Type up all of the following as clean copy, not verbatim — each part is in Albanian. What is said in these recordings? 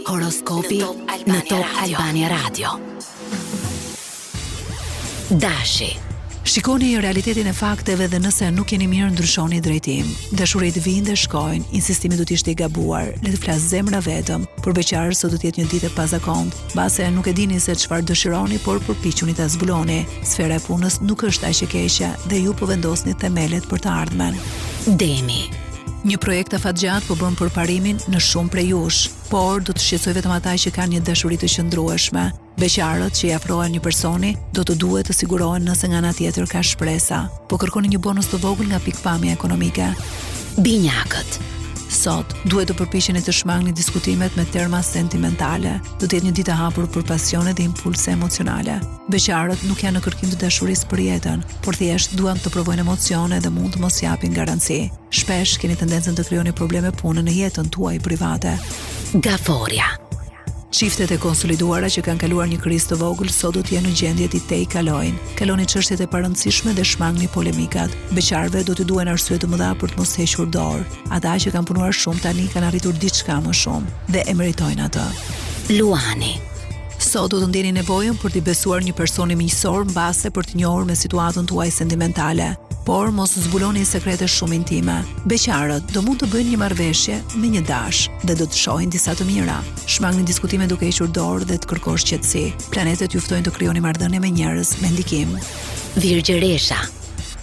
Horoskopi në Top Albania Radio. Dashi. Shikoni realitetin e fakteve dhe nëse nuk jeni mirë ndryshoni drejtim. Dashuritë vijnë dhe shkojnë, insistimi do të ishte i gabuar. Le të flasë zemra vetëm. Për beqarët sot do të jetë një ditë e pazakontë. Mbase nuk e dini se çfarë dëshironi, por përpiquni ta zbuloni. Sfera e punës nuk është aq e keqe dhe ju po vendosni themelet për të ardhmen. Demi. Një projekt afatgjatë po bën përparimin në shumë prej jush, por do të shqetësojë vetëm ata që kanë një dashuri të qëndrueshme. Beqarët që i afrohen një personi do të duhet të sigurohen nëse nga ana tjetër ka shpresa. Po kërkoni një bonus të vogël nga pikëpamja ekonomike. Binjakët. Sot, duhet të përpiqeni të shmangni diskutimet me terma sentimentale. Do të jetë një ditë e hapur për pasione dhe impulse emocionale. Beqarët nuk janë në kërkim të dashurisë për jetën, por thjesht duan të provojnë emocione dhe mund të mos japin garanci. Shpesh keni tendencën të krijoni probleme pune në jetën tuaj private. Gaforja. Çiftet e konsoliduara që kanë kaluar një krizë të vogël sot do të jenë në gjendje t'i tejkalojnë. Kaloni çështjet e parëndësishme dhe shmangni polemikat. Beqarëve do t'u duhen arsye të mëdha për të mos hequr dorë. Ata që kanë punuar shumë tani kanë arritur diçka më shumë dhe e meritojnë atë. Luani. Sot do të ndjeni nevojën për t'i besuar një personi miqësor mbase për t'ju njohur me situatën tuaj sentimentale. Por mos zbuloni sekrete shumë intime. Beqarët do mund të bëjnë një marrëveshje me një dash dhe do të shohin disa të mira. Shmangni diskutime duke hequr dorë dhe të kërkosh qetësi. Planetet ju ftojnë të krijoni marrëdhënie me njerëz me ndikim. Virgjëresha.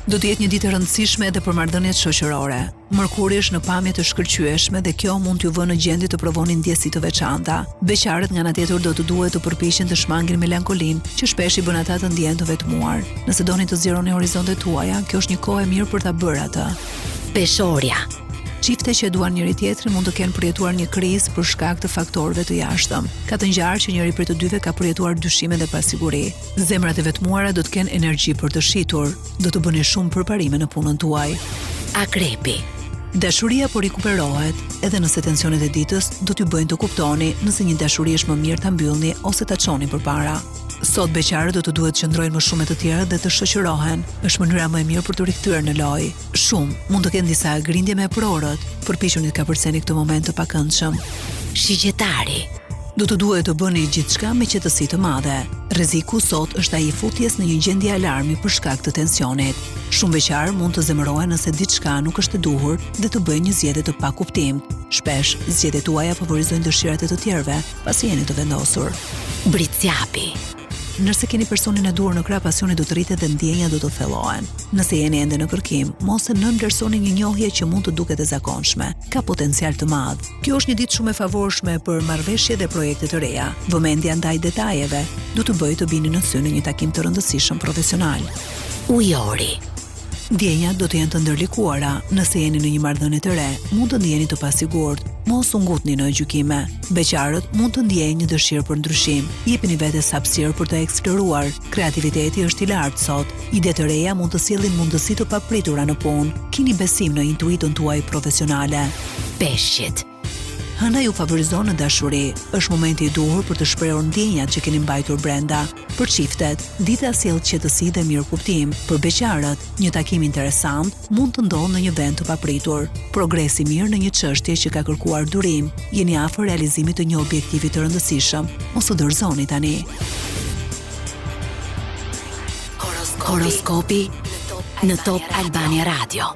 Do të jetë një ditë e rëndësishme edhe për marrëdhëniet shoqërore. Mërkuri është në pamje të shkëlqyeshme dhe kjo mund t'ju vë në gjendje të provoni ndjesi të veçanta. Beqarët nga ana tjetër do të duhet të përpiqen të shmangin melankolinë, që shpesh i bën ata të ndjehen të vetmuar. Nëse doni të zgjeroni horizontet tuaja, kjo është një kohë e mirë për ta bërë atë. Peshorja. Çifte që e duan njëri-tjetrin mund të kenë përjetuar një krizë për shkak të faktorëve të jashtëm. Ka të ngjarë që njëri prej të dyve ka përjetuar dyshime dhe pasiguri. Zemrat e vetmuara do të kenë energji për të shitur. Do të bëni shumë përparime në punën tuaj. Akrepi. Dashuria po rikuperohet, edhe nëse tensionet e ditës do t'ju bëjnë të kuptoni nëse një dashuri është më mirë ta mbyllni ose ta çoni përpara. Sot beqarët do të duhet të qëndrojnë më shumë me të tjerët dhe të shoqërohen. Është mënyra më e mirë për t'u rikthyer në lojë. Shumë, mund të kenë disa grindje me eprorët. Përpiquni të kapërceni këtë moment të pakëndshëm. Shigjetari. Do të duhet të bëni gjithçka me qetësi të madhe. Rreziku sot është ai i futjes në një gjendje alarmi për shkak të tensionit. Shumë beqarë mund të zemërohen nëse diçka nuk është e duhur dhe të bëjnë një zgjedhje të pakuptimtë. Shpesh, zgjedhjet tuaja favorizojnë dëshirat e të tjerëve, pasi jeni të vendosur. Bricjapi. Nëse keni personin e duhur në krah, pasioni do të rritet dhe ndjenjat do të thellohen. Nëse jeni ende në kërkim, mos e nënvlerësoni një njohje që mund të duket e zakonshme. Ka potencial të madh. Kjo është një ditë shumë e favorshme për marrëveshje dhe projekte të reja. Vëmendja ndaj detajeve do t'ju bëjë të bini në sy në një takim të rëndësishëm profesional. Ujori. Ndjenjat do të jenë të ndërlikuara, nëse jeni në një marrëdhënie të re, mund të ndiheni të pasigurt. Mos u ngutni në gjykime. Beqarët mund të ndjejnë një dëshirë për ndryshim. Jepini vetes hapësirë për të eksploruar. Kreativiteti është i lartë sot. Ide të reja mund të sjellin mundësi të papritura në punë. Kini besim në intuitën tuaj profesionale. Peshqit. Hëna ju favorizon në dashuri. Është momenti i duhur për të shprehur ndjenjat që keni mbajtur brenda. Për çiftet, dita sjell qetësi dhe mirëkuptim. Për beqarët, një takim interesant mund të ndodhë në një vend të papritur. Progres i mirë në një çështje që ka kërkuar durim. Jeni afër realizimit të një objektivi të rëndësishëm. Mos u dorëzoni tani. Horoskopi në Top Albania Radio.